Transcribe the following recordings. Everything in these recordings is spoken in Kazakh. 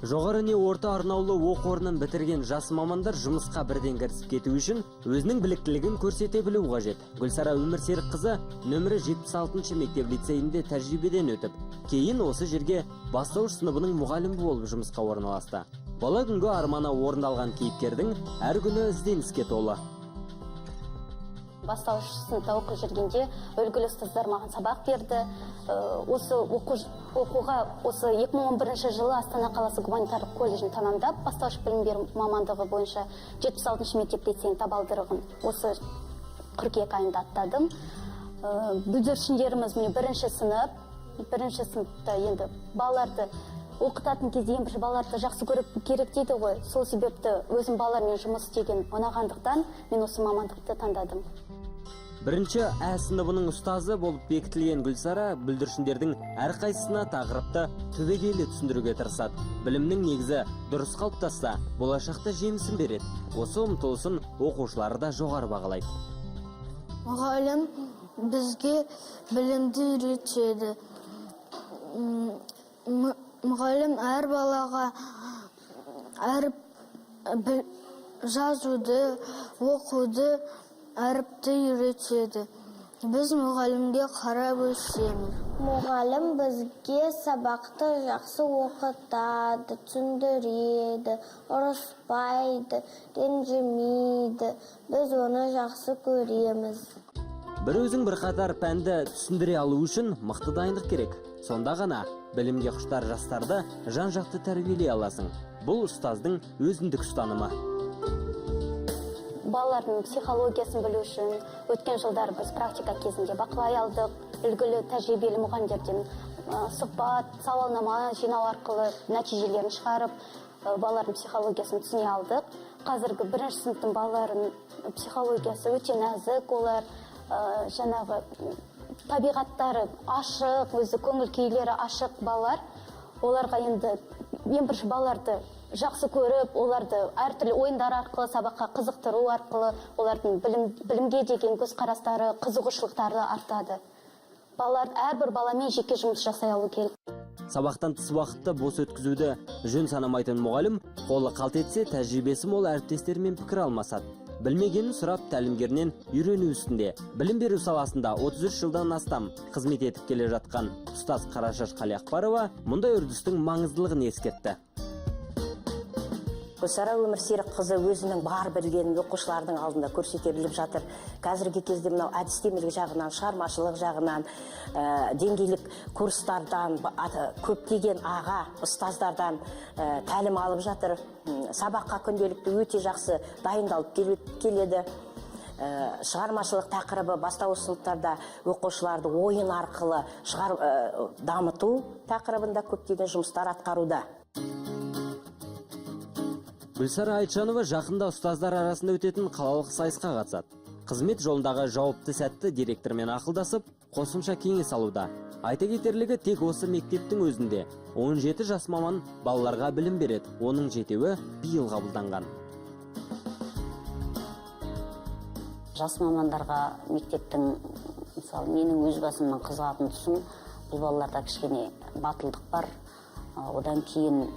Жоғары не орта арнаулы оқу орнын бітірген жас мамандар жұмысқа бірден кірісіп кету үшін өзінің біліктілігін көрсете білу қажет. Гүлсара Өмірсерікқызы нөмірі 76 мектеп лицейінде тәжірибеден өтіп, кейін осы жерге бастауыш сыныбының мұғалімі болып жұмысқа орналасты. Бала күнгі арманы орындалған кейіпкердің әр күні ізденіске толы. Бастауыш сыныпта оқып жүргенде үлгілі ұстаздар маған сабақ берді. Осы оқуға осы 2011 жылы Астана қаласы гуманитарлық колледжін тәмамдап, бастауыш білім беру мамандығы бойынша 76 мектеп лицейінің табалдырығын осы қыркүйек айында аттадым. Бүлдіршіндеріміз міне бірінші сынып, бірінші сыныпта енді балаларды оқытатын кезде ең бірінші балаларды жақсы көріп керек дейді ғой. Сол себепті өзім балалармен жұмыс істеген ұнағандықтан мен осы мамандықты таңдадым. Бірінші ә сыныбының ұстазы болып бекітілген Гүлсара бүлдіршіндердің әрқайсысына тақырыпты түбегейлі түсіндіруге тырысады. Білімнің негізі дұрыс қалыптасса, болашақта жемісін береді. Осы ұмтылысын оқушылары да жоғары бағалайды. Мұғалім бізге білімді үйретеді. Мұғалім әр балаға әріп жазуды, оқуды, әріпті үйретеді. Біз мұғалімге қарап өсеміз. Мұғалім бізге сабақты жақсы оқытады, түсіндіреді, ұрыспайды, ренжімейді. Біз оны жақсы көреміз. Бір өзің бірқатар пәнді түсіндіре алу үшін мықты дайындық керек. Сонда ғана білімге құштар жастарды жан-жақты тәрбиелей аласың. Бұл ұстаздың өзіндік ұстанымы. Балалардың психологиясын білу үшін өткен жылдары біз практика кезінде бақылай алдық. Үлгілі тәжірибелі мұғалімдерден сұхбат, сауалнама жинау арқылы нәтижелерін шығарып, балалардың психологиясын түсіне алдық. Қазіргі бірінші сыныптың балаларының психологиясы өте нәзік, олар жаңағы табиғаттары ашық, өзі көңіл күйлері ашық балалар. Оларға енді ең бірінші балаларды жақсы көріп, оларды әртүрлі ойындар арқылы сабаққа қызықтыру арқылы олардың білімге деген көзқарастары, қызығушылықтары артады. Балалар, әрбір баламен жеке жұмыс жасай алу керек. Сабақтан тыс уақытты бос өткізуді жөн санамайтын мұғалім қолы қалт етсе тәжірибесі мол әріптестерімен пікір алмасады. Білмегенін сұрап тәлімгерінен үйрену үстінде. Білім беру саласында 33 жылдан астам қызмет етіп келе жатқан ұстаз Қарашаш Қалиақпарова мұндай үрдістің маңыздылығын ескертті. Гүлсара Өмірсерікқызы өзінің бар білгенін оқушылардың алдында көрсете біліп жатыр. Қазіргі кезде мынау әдістемелік жағынан, шығармашылық жағынан, деңгейлік курстардан, көптеген аға ұстаздардан, тәлім алып жатыр. Сабаққа күнделікті өте жақсы дайындалып келеді. Шығармашылық тақырыбы бастауыш сыныптарда оқушыларды ойын арқылы дамыту тақырыбында көптеген жұмыстар атқаруда. Гүлсара Айтжанова жақында ұстаздар арасында өтетін қалалық сайысқа қатысады. Қызмет жолындағы жауапты сәтті директормен ақылдасып, қосымша кеңес алуда. Айта кетерлігі, тек осы мектептің өзінде 17 жас маман балаларға білім береді. Оның жетеуі биыл қабылданған. Жас мамандарға мектептің, мысалы, менің өз басымнан қызығатын тұсым, бұл балаларда кішкене батылдық бар. Одан кейін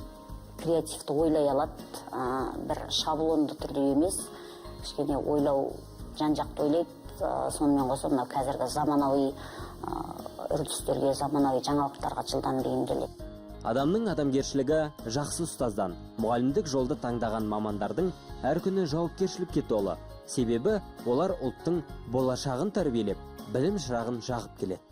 креативті ойлай алады, бір шаблонды түрде емес, кішкене ойлау жан-жақты ойлайды. Сонымен қоса мынау қазіргі заманауи, үрдістерге, заманауи жаңалықтарға жылдам бейімделеді. Адамның адамгершілігі жақсы ұстаздан. Мұғалімдік жолды таңдаған мамандардың әр күні жауапкершілікке толы. Себебі олар ұлттың болашағын тәрбиелеп, білім шырағын жағып келеді.